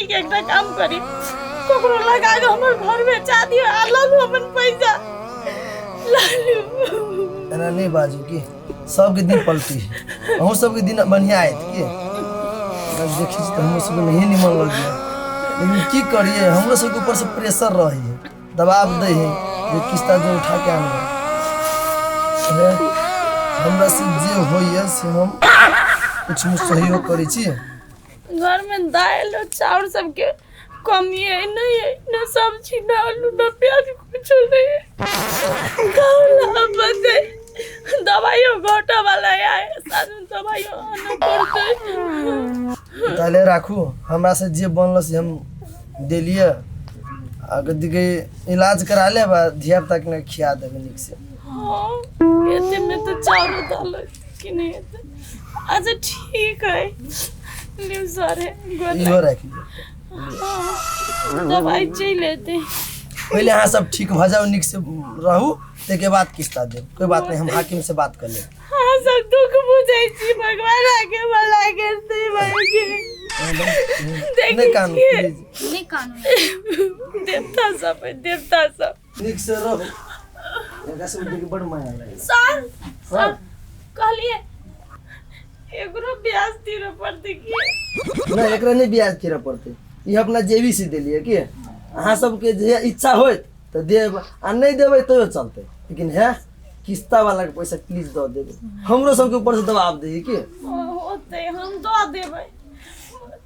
ठीक एकटा काम करी ककरो लगा के हमर घर बेचा दियो आ लऽ लू अपन पैसा लऽ लू। एना नहि बाजू की सबके दिन पलटी है, अहूँ सबके दिन बढ़िया आयत की। अगर देखी छी तऽ हमरो सबके नहिए निमन लगैए, लेकिन की करिए, हमरो सबके ऊपर से प्रेशर रहै है, दबाव दै है जे किस्ता जो उठा के आनबै। हे, हमरा से जे होइए से हम कुछ सहयोग करै छी। घर में दाल और चाउर सबके कमी है नहीं है, न सब्जी न आलू न प्याज कुछ नहीं है। गाँव बंदे दवाइयों घोटा वाला आए साथ में दवाइयों आना पड़ते। ताले राखू, हमरा से जे बनल से हम देलिए, अगर दिखे इलाज करा लेब आ धिया पुता के ने खिया देबै नीक से। हाँ एते में तो चाउर दाल कि नहीं हेतै। अच्छा ठीक है लिउ सर गोर इहो राखि लिअ। हाँ, दवाई चलि एतै। पहिले अहाँ सब ठीक भऽ जाउ, नीक से रहू, ताहिके बाद किस्ता देब। कोई बात नहीं, हम हाकिम से बात कर लेब। अहाँ सब दुख बुझै छी, भगवान आगे भला करतै भाइके। नहि देखै कानू छियै प्लीज। नहि कानू। देवता सब है, देवता सब। नीक से रहू, एकरा सब देख बड़ माया लागल। सर सर कहलिए एकरो ब्याज तीरे पड़तै की? नहि, एकरा नहि ब्याज तीरऽ पड़तै, ई अपना जेबी से देलियै की। अहाँ सबके जे इच्छा होइत तऽ देब आ नहि देबै तैयो चलतै, लेकिन हे किस्ता वाला के पैसा प्लीज दऽ देबै, हमरो सबके ऊपर से दबाव दै की। होतै, हम दऽ देबै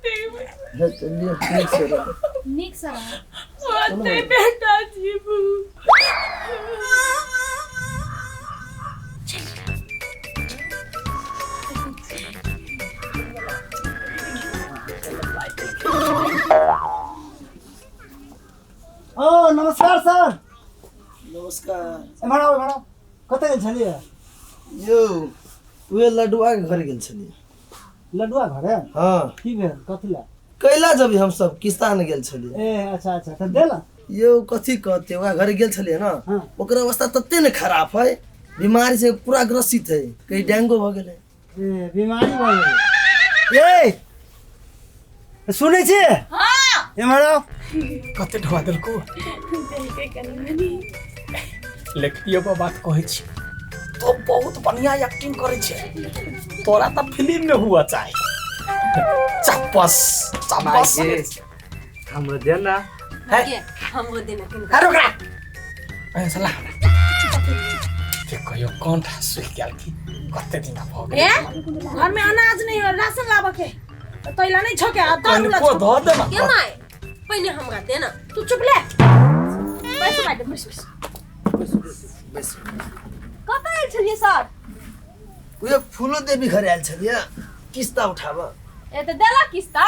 देबै। हे चलिए, नीक से रहू। नीक से रहू। होतै बेटा जीबू। ओ नमस्कार सर। नमस्कार। एम्हर आउ, एम्हर आउ। कतऽ गेल छलियै? यौ उहे लडुआ के घर गेल छलियै। लडुआ घरे? हाँ। की भेल, कथी लए? कैला जब हम सब किसान गेल छलियै। ए अच्छा अच्छा, तऽ देला? यौ कथी कहते, ओकरा घर गेल छलियै ने, हाँ। ओकर अवस्था तते ने खराब है, बीमारी से पूरा ग्रसित है, कहीं डेंगू भऽ गेलै। ए बीमारी भऽ गेलै। ए सुनै छी? हाँ। एम्हर आउ। कते ढोआ देलको? देलकै कनी मनी। लेकिन एगो बात कहै छी, तो बहुत बढ़िया एक्टिंग करै छै, तोरा तऽ फिल्म में हुआ चाहे। चप्पस चप्पस। हमरो दे ना। है? हमरो देना किन। अरे ओकरा ए साला के कहियो कंठ सुखि गेल की कते दिन भऽ गेल। ए घर में अनाज नहीं है, राशन लाबऽ के तैला नहीं छके आ दारू ला कनिको धऽ दे ना। के माय पहिले हमरा दे ना। तू चुप ले, बैस मैडम बैस बैस। बैस। कतऽ आयल छलियै सर? उहे फूलो देवी घर आयल छलियै किस्ता उठाबऽ। ए तऽ देलक किस्ता?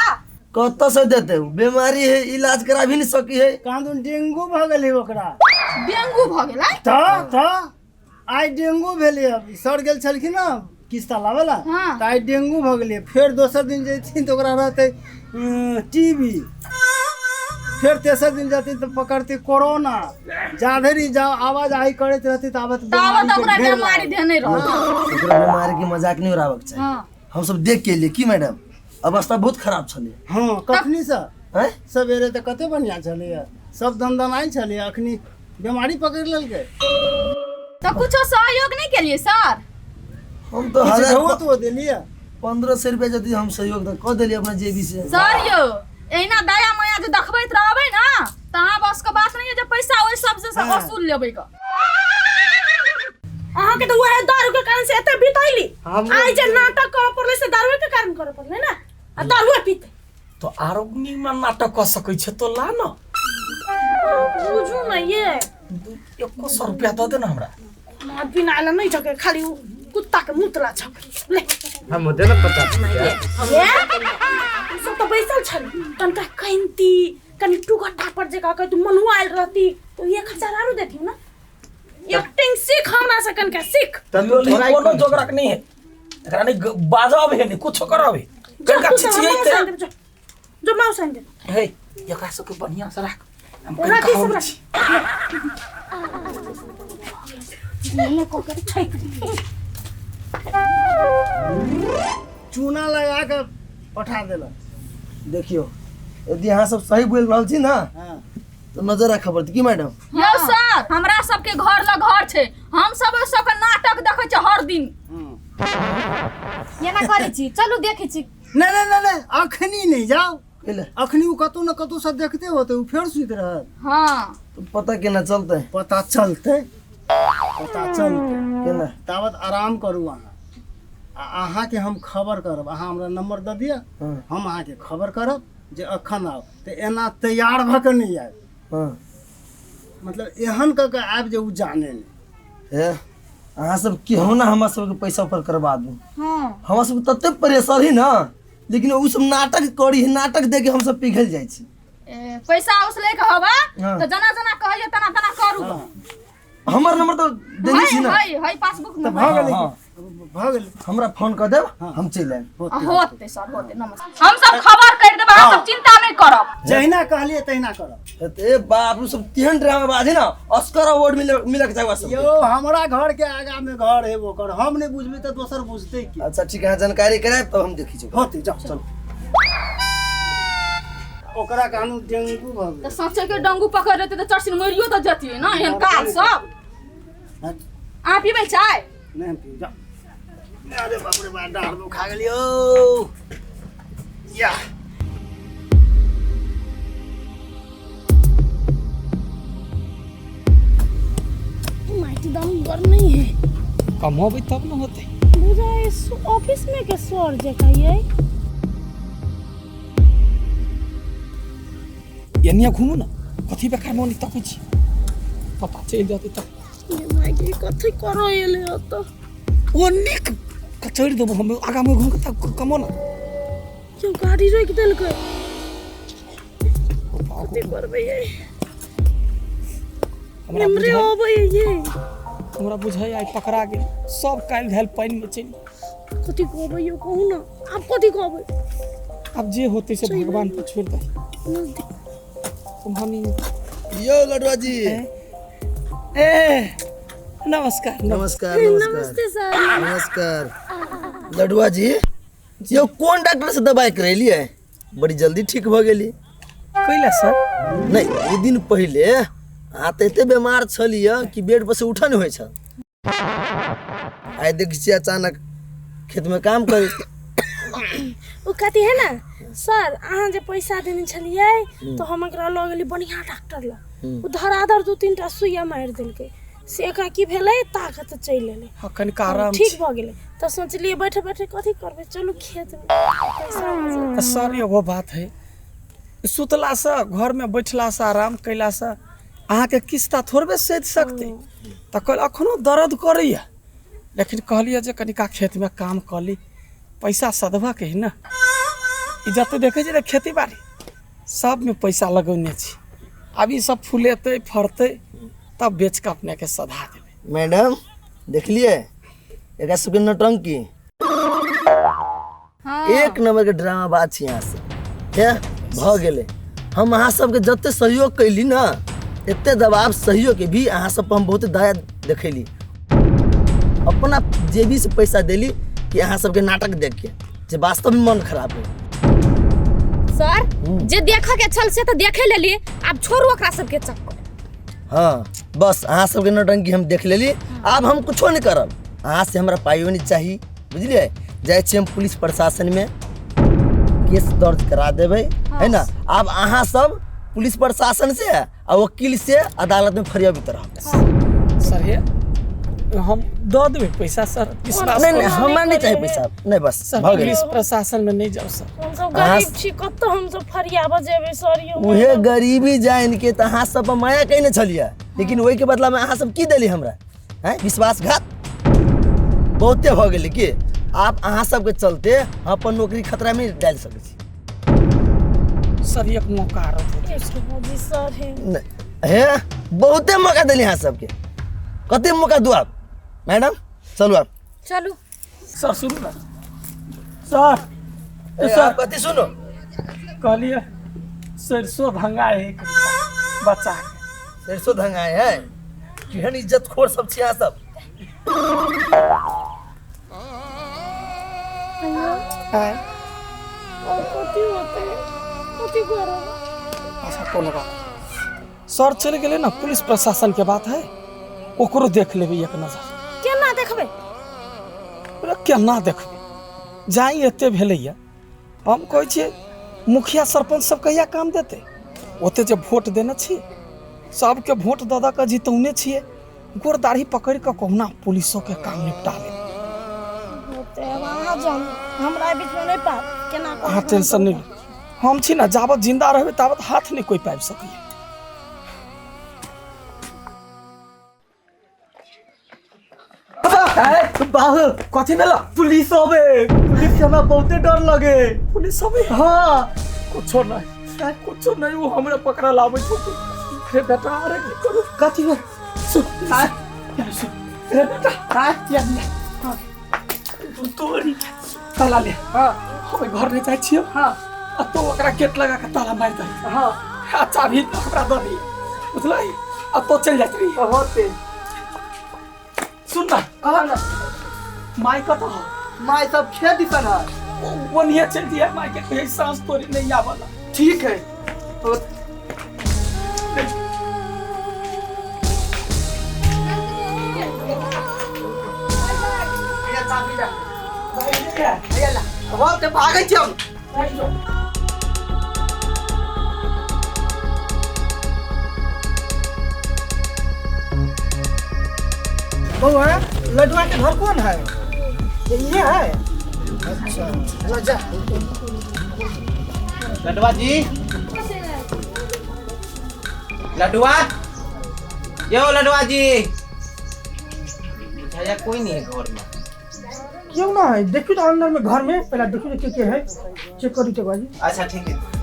कतऽ से देते, बीमारी है, इलाज करा भी नहीं सकी है। कहाँ डेंगू भऽ गेलै ओकरा। डेंगू भऽ गेलै? तऽ आइ डेंगू भेलै। सर गेल छलखिन ने किस्ता लाबै ला, हाँ। तऽ आइ डेंगू भऽ गेलै। फेर दोसर दिन जैथिन तऽ ओकरा रहतै टीबी, फेर तेसर दिन जथिन तऽ पकड़तै कोरोना। जाधरि जाओ आवाज आई करैत रहतै ताबत ताबत बीमारी के ओकरा ढेर बेमारी लागल। धेने रहत। ओकरा बीमारी के मजाक नहीं उड़ाबक चाही। हाँ। हम सब देख के एलियै की मैडम, अवस्था बहुत खराब छलै। हाँ, कखनी से? आँय? सवेरे तऽ कते बढ़िया छलैया, सब दनदनाइ छलैया, अखनी बीमारी पकड़ि लेलकै। तऽ कुछो सहयोग नहि केलियै सर? हम तो किछु हजार धो तो देलियै। 1500 रुपया यदि हम सहयोग तऽ कऽ देलियै अपना जेबी से। सर यौ, एहिना दया माया जे देखबैत रहबै ने तऽ अहाँ बस के बात नहीं है जे पैसा ओहि सब से हाँ। वसूल लेबै ग। अहाँ के तो वह दारू के कारण से एते बितैली। हमरो आइ जे नाटक करऽ पड़लै से दारूए के कारण करऽ पड़लै ने, आ दारूए पीते तो आरो निमन नाटक कऽ सकै छै तो ला न। बुझू ने ये एको सौ रुपया दऽ दे ना हमरा। मद बिना आयल नहीं छके, खाली उ कुत्ता के मुतला छके ले। हम दे ना 50 रुपया। ये तू सब तो बैसल छल, तनका कैंती कनि टुगर टापर जे कहकै तू मनुआ आयल रहती तो 1000 आरो देती ना। एक्टिंग सीख हमरा से, कनका सीख। तऽ यो तू थोड़ा कोनो जोगरक नहीं है, एकरा नहीं बाजब है नहीं कुछो करब है। जो कनका तू सब छिछियैते। माउस आनि देब, जो जो माउस आनि देब। हे एकरा सबके बढ़िया से राख, हम राखी कनका सब अबै राख। छी। एने कऽ के छैक। चूना लगा के पठा देलक। देखियो यदि अहाँ सब सही बोलि रहल छी ना हँ तऽ नजर राखऽ पड़तै की मैडम? यौ सर, हमरा सबके घर लग घर छै, हम सब ओहि सबके नाटक देखै छै हर दिन। हँ। एना करै छी, चलू देखै छी। नहि नहि नहि नहि, अखनी नहि जाउ। कैले? अखनी ओ कतौ ने कतौ से देखते होते, ओ फेर सुति रहत। हँ। तऽ पता केना चलतै? पता चलतै, पता चलतै। केना? ताबत आराम करू अहाँ, आ अहाँके हम खबर करब। अहाँ हमरा नंबर दऽ दिअ। हँ। हम अहाँके खबर करब जे अखन आउ, तऽ एना तैयार भऽ कऽ नहि आयब। हँ। मतलब एहन कऽ कऽ आयब जे ओ जाने नहि। हे, अहाँ सब केहू ना हमरा सबके पैसा ऊपर करवा दू। हँ। हमरा सबके तते प्रेशर ही ना, लेकिन उ सब नाटक करी, नाटक देख के हम सब पिघल जाइ छी। ए, पैसा उसले के हवा। हाँ। तऽ जना जना कहैया तना तना करू। हमर नंबर तऽ देने छी ना? है है, पासबुक तऽ में। भऽ गेलै। हँ। भऽ गेलै। हमरा फोन कऽ देब, हम चलि आयब। होतै। होते सर, होते। नमस्कार, हम सब खबर कर देब, अहाँ सब चिंता नहीं करब। जहिना कहलियै तहिना करब। ए बाप, उ सब तेहन ड्रामा बाज है ना, ऑस्कर अवार्ड मिले मिलक चाही ओकरा सबके। यौ, हमरा घर के आगा में घर है ओकर, हम नहि बुझबै तऽ दोसर बुझतै की? अच्छा ठीक है, अहाँ जानकारी करायब तब हम देखी छी। होतै, जाउ चलू। ओकरा कानू डेंगू भऽ तऽ गेल। सचे के डंगू पकड़ लेते तऽ चरसिन मरियो तऽ जतियै ना, एहन काल सब। हँ, अहाँ पीबै चाय? नहि, हम पीब, जाउ। अरे बाप रे बाप, डाँड़ दुखा गेल यौ। या माटी दाम गर नहीं है। कमोबै तब ने होतै। बुझाइ ऑफिस में के सर जकाँ ये। एनिया घुमू ने, कथी बेकार मोन तकै छी, पता चलि जेतै तऽ। माय, कथी करऽ एलै ओतऽ? ओ नीक कचरि देबो हम, आगामे घुम के तब कमो ने। क्यों गाड़ी रोकि देलकै? कथी करबै ये? हमरा एमरे बुझाइ अबै ये। हमरा बुझाइ आइ पकड़ा गेल, सब काल्हि धैल पानिमे चलि। कथी कहबै यौ? कहू ने, आब कथी कहबै? आब जे होतै से भगवान पर छोड़ि दही। नजदीक। हम यौ लडुआ जी। ए, नमस्कार। नमस्कार, नमस्कार। नमस्ते सर। नमस्कार लडुआ जी। यौ, कोन डॉक्टर से दवाई करेलियै, बड़ी जल्दी ठीक भऽ गेली? कैला सर? नहि, दू दिन पहिले अहाँ तऽ एते बीमार छलियै कि बेड पर से उठऽ नहि होइ छल। आइ देखै छियै अचानक खेतमे काम करै। ओ कथी है ना सर, अहाँ जे पैसा देने छलियै तऽ हम एकरा लऽ गेली बढ़िआँ डॉक्टर लग, ओ धराधर दू तीन टा सुइया मारि देलकै, से एकरा की भेलै, ताकत चलि एलै। हँ, कनिक आराम। ठीक भऽ गेलै तऽ सोचलियै बैठे बैठे कथी करबै, चलू खेतमे पैसा हो जेतै। तऽ सर, एगो बात है, सुतलासँ, घरमे बैठलासँ, आराम कयलासँ अहाँके किस्ता थोड़बे सधि सकतै। तऽ कहल एखनो दर्द करैए, लेकिन कहलियै जे कनिका खेतमे काम कऽ ली, पैसा सधबऽके है ने। ई जते देखै छी ने खेती बाड़ी सबमे पैसा लगौने छी, आब ई सब फुलेतै फड़तै तब बेच कऽ अपनेके सधा देबै। मैडम, देखलियै एकरा सबके नौटंकी? एक नंबर के ड्रामा बात छी यहाँ से। हे, भऽ गेलै। हम अहाँ सबके जते सहयोग कैली ना, एते दबाव सहयोग के भी अहाँ सब पर हम बहुत दया देखैली, अपना जेबी से पैसा देली कि अहाँ सबके नाटक देख के जे वास्तव में मन खराब है। सर, जे देखऽ के छल से तऽ देखे लेली, आब छोड़ू ओकरा सबके चक्कर। हाँ, बस अहाँ सबके नौटंकी हम देख लेली, आब हम कुछो नहीं करब। अहाँ से हमरा पाइयो नहीं चाही, बुझलियै? जाइ छी हम पुलिस प्रशासन में केस दर्ज करा देबै, है ना? आब अहाँ सब पुलिस प्रशासन से आ वकील से अदालत में फरियाबित रहब। सर, हे, हम दऽ देबै पैसा सर, विश्वास नहीं नहीं, करू। हमरा नहीं चाहिए पैसा, नहीं, बस सर, भऽ गेल। पुलिस प्रशासन में नहीं जाउ सर। हमसब गरीब छी, कतऽ हमसब फरियाबऽ जेबै सर यौ? उहे गरीबी जान के तऽ अहाँ सब पर माया कयने छलियै, लेकिन ओहिके बदला में अहाँ सब की देली हमरा? हैं, विश्वासघात बहुते भऽ गेलै की आब अहाँ सबके चलते हम अपन नौकरी खतरा में डालि सकै छी। सर, एक मौका आरो दे दियौ। जी सर, हे। नहि, हे, बहुते मौका देली अहाँ सबके, कते मौका दू आब? मैडम, चलू आब। चलू। सर, सुनू ने सर। ए, सर। आब कथी सुनू? कहलियै सरसों भंगा है बच्चा के। सरसों धंगाए है? केहन इज्जत खोर सब छी अहाँ सब। और कथी होतै? कथी करब? अच्छा कोनो बात नहि। सर चलि गेलै ने, पुलिस प्रशासन के बात है, ओकरो देख लेबै एक नजर। केना देखबै? अरे केना देखबै, जाई एते भेलैया। हम कहै छियै मुखिया सरपंच सब कहिया काम देतै? ओते जे वोट देने छी, सबके वोट दऽ दऽ कऽ जितौने छियै, गोर दाढ़ी पकड़ि कऽ कहुना पुलिसोके काम निपटा लेब। होते, आब अहाँ जाउ, हमरा एहि बीचमे नहि पार केना करब। अहाँ टेंशन नहि लिअ, हम छी ने, जाबत जिन्दा रहबै ताबत हाथ नहि कोइ पाबि सकैए। बाबू कथी भेल? पुलिस आबे, पुलिस से हमरा बहुते डर लगे। पुलिस आबे? हाँ। कुछो नहीं, कुछो नहीं, वो हमरा पकड़ा लाबै छौ। अरे बेटा, अरे की करू? कथी भेल? सुन सुन, अरे बेटा, या या तू तोरी ताला ले। हाँ। हम घर नहीं जाइ छियो। हाँ। आ तो ओकरा गेट लगा के ताला मारि दही। हाँ। आ चाभी हमरा दऽ दी, बुझलही? आ तो चलि जाइत रही। होते। सुन ना। कह ना। माय कतऽ हौ? माय सब खेत दिसन है। ओनिये चलि दिहे, माय के कहियै साँस तोरी नहीं आवला। ठीक है। तो भागै छी हम। बउआ, लडुआ के घर कौन है? ये है? अच्छा चलो जा। लडुआ जी, लडुआ, यो लडुआ जी, भैया कोई नहीं है घर में। क्यों ना है? देखियो तो अंदर में, घर में पहले देखियो तो के के है, चेक करी तो बाजी। अच्छा ठीक है।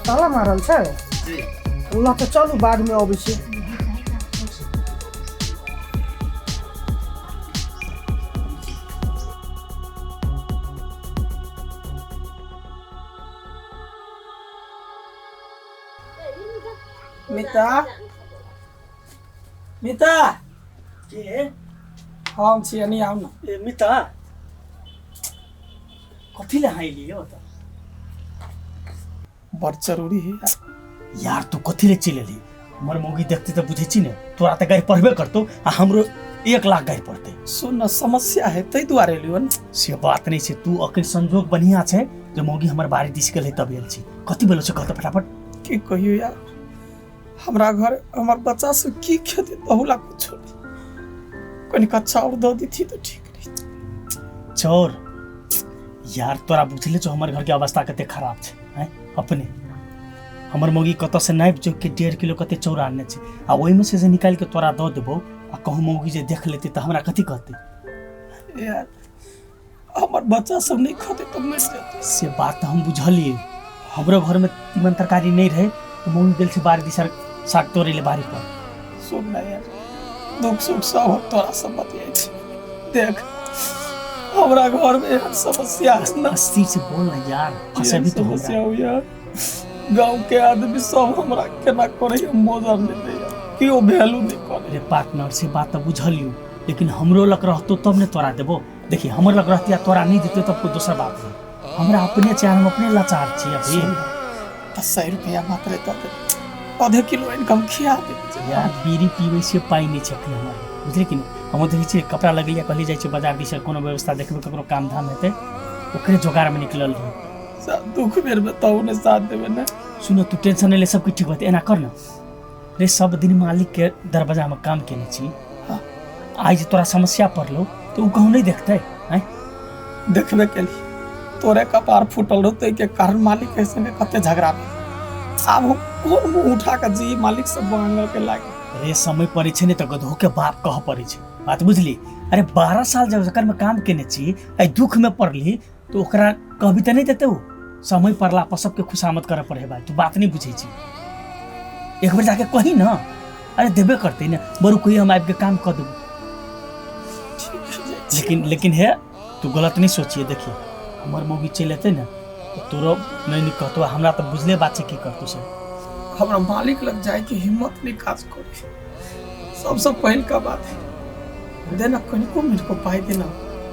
ताला मारल छै? जी। ल तऽ चलू, बाद में अबै छी। मिता, मिता। के? हम छी, एनी आउ ने। ए मिता, कथी ले हाई लियो त? बड़ जरूरी है यार। यार तू कथी ले चलि एली? हमर मौगी देखते तऽ बुझै छी ने, तोरा तऽ गारि पढ़बे करतो आ हमरो 1 लाख गारि पड़तै। सुन न, समस्या है ताहि दुआरे एलियो ने। से बात नहीं छै, तू अखन संजोग बढ़िया छै जे मौगी हमर बारी दिस गेलै तब एल छी। कथी भेलो छै, कहत फटाफट। की कहियो यार, हमरा घर हमर बच्चा सब की खेतै तहुला कुछो नहीं, कनिका चाउर दऽ देती तऽ ठीक रहितै। चाउर? यार तोरा बुझले छौ हमर घर के अवस्था कते खराब छै, हैं? अपने हमर मौगी कतऽ से नापि जोखि के 1.5 किलो कते चाउर आनने छै आ ओहिमे से जे निकालि के तोरा दऽ देबौ आ कहूँ मौगी जे देख लेतै तऽ हमरा कथी कहतै? यार, हमर बच्चा सब नहीं खेतै तऽ मरि जेतै। से बात तऽ हम बुझलियै। हमरो घरमे तीमन तरकारी नहि रहै तऽ मौगी गेल छै बाड़ी दिस साग तोड़ै लए बाड़ी पर। सुन ना यार, दुख सुख सब हम तोरा सब बतियाइ छी। देख, हमरा घर में एहन समस्या है ना। अस्थिर से बोल ना यार, फंसेबी तो हमरा। समस्या हो यार, गांव के आदमी सब हमरा केना करे, मोजर नहीं दैया, केओ वैल्यू नहीं करे। अरे पार्टनर, से बात तऽ बुझलियौ, लेकिन हमरो लग रहतो तब ने तोरा देबो। देखिए, हमर लग रहती आ तोरा नहीं देते तब कोई दोसर बात नहीं। हमरा अपने चाहे, हम अपने लाचार छी अभी। तऽ 100 रुपया मात्र दऽ दे, आधे किलो आनि कऽ हम खिया दे। यार, बीड़ी पीबै से पाइ नहि छै अखन हमर, बुझली कि नहि? हम देखै छियै कपड़ा लगैया, कहली जाइ छियै बाजार दिस, कोनो व्यवस्था देखबै, ककरो काम धाम हेतै, ओकरे जोगाड़मे निकलल रही। दुख बेर में तहु ने साथ देबै ने। सुनो, तू टेंशन नहि ले, सब किछु ठीक होतै। एना कर न रे, सब दिन मालिक के दरवाजामे काम केने छी, आइ जे तोरा समस्या पड़लो तऽ ओ कहूँ नहि देखतै, आँय? देखबे केली, तोरे कपार फूटल रहतै के कारण मालिक के संगे कते झगड़ा भेल। आब हम कोन मुंह उठा के जी मालिक से मांगऽ के लागे? रे, समय पड़ै छै ने तऽ गधो के बाप कहऽ पड़ै छै, बात बुझली? अरे 12 साल जब जकर में काम केने छी, आइ दुखमे पड़ली तऽ ओकरा कहबी तऽ नहि देतै ओ। समय पड़ला पर सबके खुशामद करऽ पड़े भाई, तू बात नहि बुझै छी। एक बेर जाके कही न, अरे देबे करतै ने। बरू कही हम आबिके काम कऽ देबो। लेकिन लेकिन हे, तू गलत नहीं सोचिए। देखिए, हमर मौगी चलि एतै ने तऽ तोरो नहि नीक कहतो, हमरा तऽ बुझले बात छै की करतो से। हमरा मालिक लग जाय के हिम्मत नहीं काज करे। सबसँ पहिलका बात है देना कनिको मिनको पाइ देना,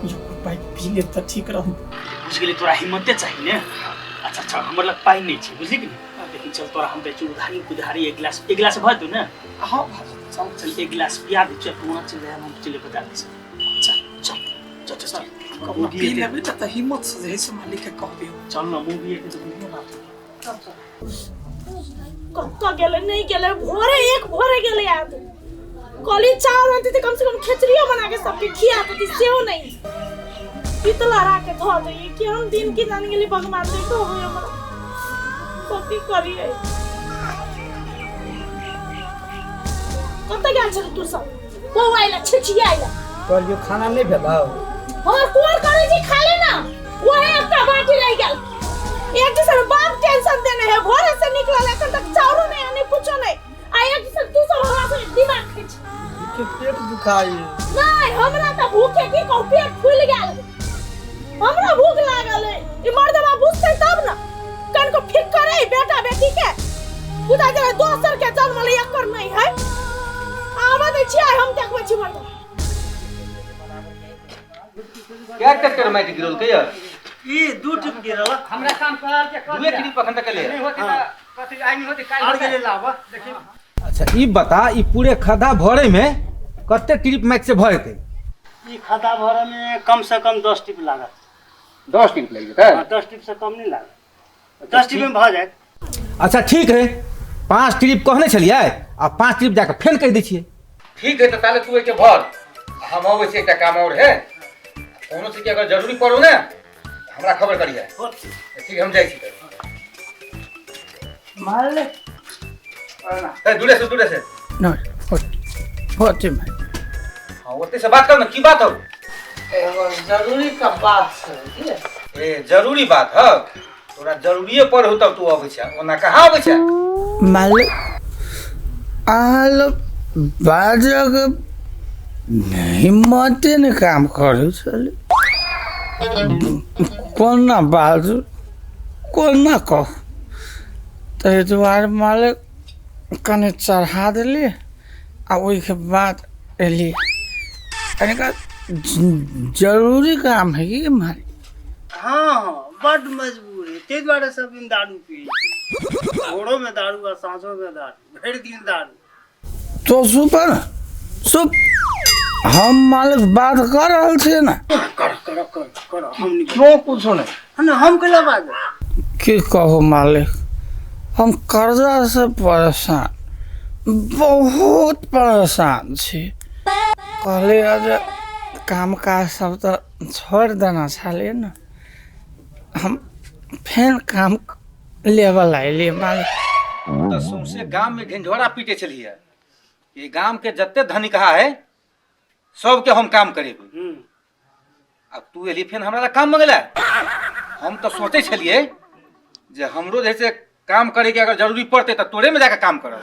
जो पाइ पी लेब तऽ ठीक रहू। बुझि गेली, तोरा हिम्मते चाही ने। अच्छा अच्छा, हमर लग पाइ नहि छै, बुझली कि नहि? लेकिन चल तोरा हम दै छी उधारी उधारी, एक गिलास, एक गिलास भऽ जेतौ ने? हाँ भऽ जेतै। चल चल, एक गिलास पिया दै छियै, तू वहाँ चलि जा, हम चलि बता दै छी। चल चल चल चल चल। कहुना पी लेबै ने तऽ हिम्मत से जे है से मालिक के कहबै। चल न, मूवी हेतै तऽ बुझिए बात। कतऽ गेलै नहि गेलै, भोरे एक भोरे गेलै याद कहली चावल आनती तऽ कम से कम खिचड़ियो बना के सबके खिया देती, सेहो नहीं। पितला राख के धऽ दैए, केहन दिन की जान गेली भगवान, देखो हमरा कथी करिए। कतऽ गेल छली तू सब? बौआ आइला छिछिया आइला। कहलियो खाना नहीं भेलौ? हमर कोर करै छी खा ले ना, वही एकटा बाटी रहि गेल। एक दूसरे बाप टेंशन देने है, भोरे से निकलल एखन तक चाउरो नहीं आने कुछो नहीं, आ एक दूसरे तू सब हमरा से दिमाग खाइ छी। के पेट दुखाई? नहीं हमरा तऽ भूखे की कहू पेट फूलि गेल, हमरा भूख लागल है। ई मर्दबा बुझतै तब न, कनको फिक करे बेटा बेटी के, बुझा जे दोसर के जन्म ले एकर नहीं है। आबै दै छियै हम देखबै छी मर्दबा। क्या ट्रैक्टर माटि गिरल के यार? ई दू टिप गिरल। हमरा काम करल के कर दुए ट्रिप अखन तक ले। नहीं होते त कथि आइ नहीं होते काल आर गेले लाबा देखी। अच्छा ई बता, ई पूरे खद्दा भरे में कते ट्रिप माटि से भरतै? ई खद्दा भरे में कम से कम 10 टिप लागत। 10 ट्रिप लागि जेतै? 10 टिप से कम नहीं लागत, 10 टिप में भ जायत। अच्छा ठीक है, 5 ट्रिप कहने छलियै आ 5 ट्रिप जाके फेन कहि दै छियै। ठीक है, तऽ ताले तू एके भर, हम अबै छी, एकटा काम और है, कोनो चीज के अगर जरूरी पड़ो ने हमरा खबर करिहे। ठीक, हम जाइ छी। मार ले। ए दूरे से, दूरे से। नहीं होते मैं। हाँ ओते से बात कर ना, की बात हो? एगो जरूरी का बात छै। ए जरूरी बात ह, तोरा जरूरिए पर हो तब तू अबै छै, ओना कहाँ अबै छै? मालिक अहाँ लोग बाजक हिम्मते ने काम करै छलै, कोना बाजू कोना कहू, ताहि दुआरे मालिक कनि चढ़ा देली आ ओहिके बाद एली। कनिका जरूरी काम है कि मालिक? हाँ हाँ, बड मजबूर है, ताहि दुआरे सब दिन दारू पियै छी, भोरो में दारू आ साँझो में दारू, भरि दिन दारू। तो सुपर सुप, हम मालिक बात कर रहल छियै ने। कर कर कर कर, हम नहीं क्यों कुछो नहीं ना, हम केला बाजू की कहू मालिक, हम कर्जा से परेशान, बहुत परेशान छी। कहलियै जे काम काज सब तऽ छोड़ि देना छलियै ने, हम फेर काम लेबऽ लागलियै मालिक। तऽ सौंसे गाम में ढिंढोरा पीटे छलियै, ये गाम के जते धनिकहा है सबके हम काम करेबै। अब तू एली फेन हमरा ला काम मंगला, हम तऽ सोचै छलियै जे हमरो जैसे काम करे के अगर जरूरी पड़तै तऽ तोरे में जाके काम करब।